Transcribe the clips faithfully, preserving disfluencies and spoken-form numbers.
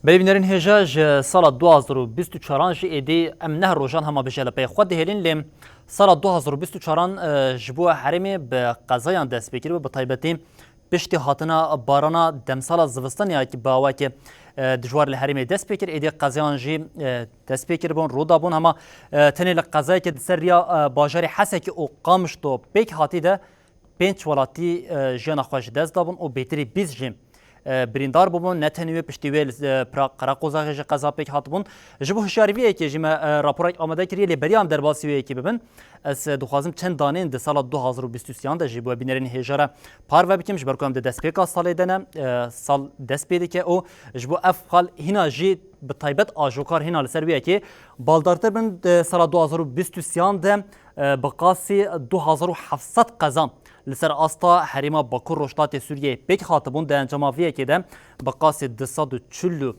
Belê bînerên hêja, ji sala du hazar û bîst û çaran jî êdî em neh rojan hema bije li pey xwe dihêlin, lê sala du hazar û bîst û çaran, e, ji bo herêmê bi qezayan dest pê kiribû, bi taybetî piştî hatina barana demsala zivistanê ya ki bi awakê, e, dijwar li herêmê dest pê kir, êdî qezayan jî, e, dest pê kiribûn, rû dabûn. Hema, e, tenê li qezayekê di ser riya, e, bajarê Hesekê û Qamişlo pêk hatî de pênc welatî, e, jiyana xwe ji dest dabûn û bêtirî bîst jî, e, birîndar bûbûn. Ne tenê wê, piştî wê li, e, Pira Qereqozaxê jî qeza pêk hatibûn. Ji bo hişyarî vê yekê jî me, e, raporek amade kiriye, lê beriya em derbasî wê yekê bibin, ez, e, dixwazim çend daneyên di sala du hazar û bîst û sêyan de jî bo bînerên hêja re parve bikim, ji ber ku em di destpêka salê de ne, e, sal dest pê dike û ji bo ev xal hîna jî bi taybet ajokar hîna li ser wê yekê baldartir bin. Di sala du hazar û bîst û sêyan de, e, bi qasî du hazar û heft sed qeza li ser asta herêma Bakur Rojhilatê Sûriyeyê pêk hatibûn. Di encama vê yekê de bi qasî du sed û çil û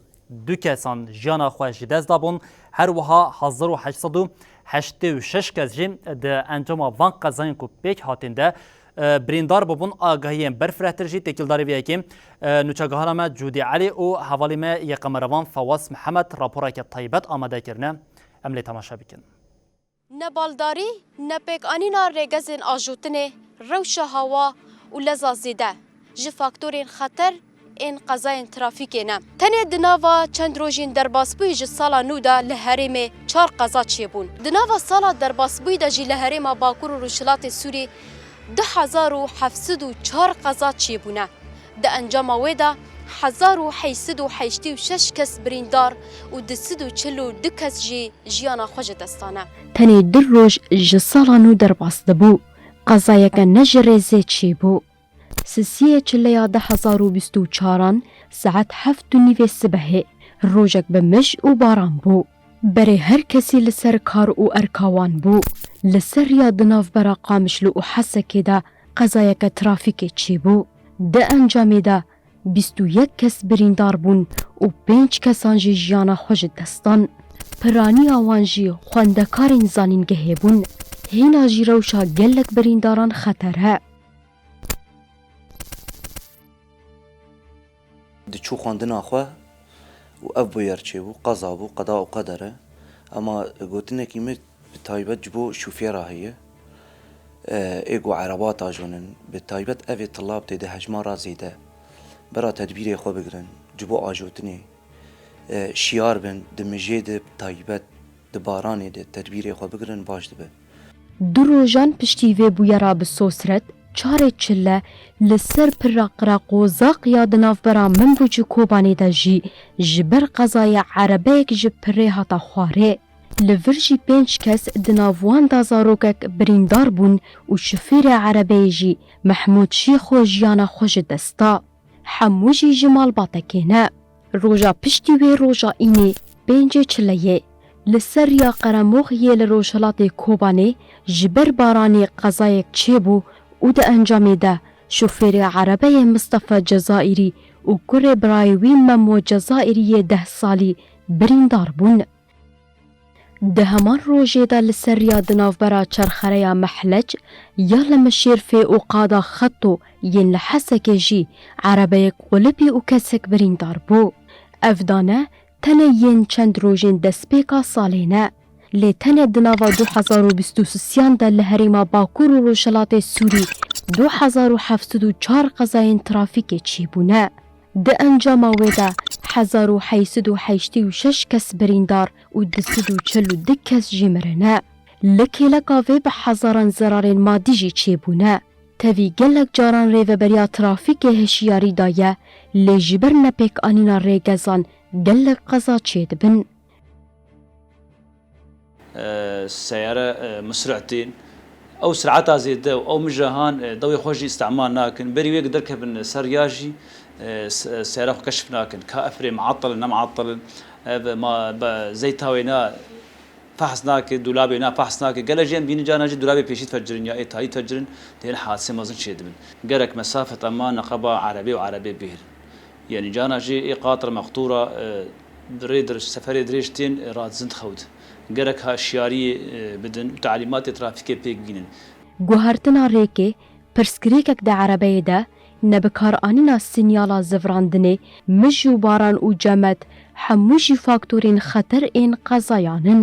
du kesan jiyana xwe ji dest dabûn. Her wiha hezar û heşt sed û heştê û şeş kes jî di encama van qezayên ku pêk hatîn de, e, birîndar bûbûn. Agahiyên berfirehtir jî têkildarî vê yekê, e, nûçegihana me Cûdî Elî û hevalê me yê qemerevan Fawaz Mihemed raporeke taybet amade kirine. Em lê temaşe bikin. Ne baldarî, ne pêkanîna rêgezên ajotinê, rewşa hewa û leza zêde ji faktorên xeter ên qezayên trafîkê ne. Tenê di nava çend rojên derbasbûyî ji sala nû de li herêmê çar qeza çêbûn. Di nava sala derbasbûyî de jî li herêma Bakur û Rojhilatê Sûrî du hezar û heft sed û çar qeza çêbûne. Di encama wê de hezar û heşt sed û heştê û şeş kes birîndar û du sed û çil û du kes jî jiyana xwe ji dest dane. Tenê du roj ji sala nû derbas dibû. Qezayeke ne ji rêzê çêbû. Sisiyê çileya du hezar û bîst û çaran saet heft û nîvê sibehê rojek bi mij û baran bû. Berê her kesî li ser kar û erka wan bû. Li ser riya di navbera Qamişlo û Hesekê de qezayeke trafîkê çêbû. Di encamê de bîst û yek kes birîndar bûn û pênc kesan jî jiyana xwe ji dest dan. Piraniya wan jî xwendekarên zanîngehê bûn. Hîna jî rewşa gelek birîndaran xeter e. Diçû xwendina xwe û ev bûyer çêbû, qeza bû, qeda û qeder e. Ema gotinekî min bi taybet ji bo şofêra heye. E, ê ku ereba tajonin, bi taybet ev ê tilab tê di hejmara zêde. Bera tedbîrê xwe bigirin, ji bo ajotinê, e, şiyar bin, di mijê de bi taybet, di baranê de tedbîrê xwe bigirin, baş dibe. Du rojan piştî vê bûyera bi sosret, çarê çile li ser pira Qira Qozaq ya di navbera Minbûc û Kobanê de jî ji ber qezaya erebeyek ji pirê hata xwarê. Li vir jî pênc kes, di nav wan de zarokek, birîndar bûn û şofêrê erebeyê jî Mehmûd Şêxo jiyana xwe ji dest da. Hemû jî ji malbatekê ne. Roja piştî wê roja înê pêncê çileyê li ser riya Qeremox yê li rojhilatê Kobanê ji ber baranê qezayek çêbû û di encamê de şofêrê erebeyê Mistefa Cezayirî û kurê birayê wî Memo Cezayirî yê deh salî birîndar bûn. Di heman rojê de li ser riya di navbera Çerxereya Mehlec ya li Mişêrfê û Qada Xeto yên li Hesekê jî erebeyek qulipî û kesek birîndar bû. Ev dane tenê yên çend rojên destpêka salê ne. Lê tenê di nava du hezar û bîst û sisiyan de li herêma Bakur û Rojhilatê Sûrî du hezar û heft sed û çar qezayên trafîkê çêbûne. Di encama wê de hezar û heşt sed û heştê û şeş kes birîndar û du sed û çil û du kes jî mirine. Li kêleka vê bi hezaran zerarên madî jî çêbûne. Tevî gelek caran rêveberiya trafîkê hişyarî daye, lê ji ber nepêkanîna rêgezan gelek qeza çêdibin. Seyare musri'tên ew sir'eta zêde û ew mijahan dewê xwe jî îstemal nakin. Berî wê ku derkevin ser riya jî seyara xwe keşf nakin. Ka efrê mi'ettelin, ne mi'ettelin, ev ma zeyta wê na fehs nake, dûlabê na fehs nake. Gelek jî em bînin carna jî dûlabê pêşî difecirin ya ê tayî difecirin, dê hin hadisê mezin çêdibin. Gerek mesafet ema neqeba erebê û erebê bihêlin. Yanî carna jî ê qatir meqtûra, e, rê dir, seferê dirêj tên, e, radizin dixewd. Gerek ha şiyariyê, e, bidin û talîmatê trafîkê pêk bînin. Guhertina rêkê, pirsgirêkek di erebeyê de, nebikaranîna sînyala zivirandinê, mij û baran û cemed hemû jî faktorên xeter ên qezayan in.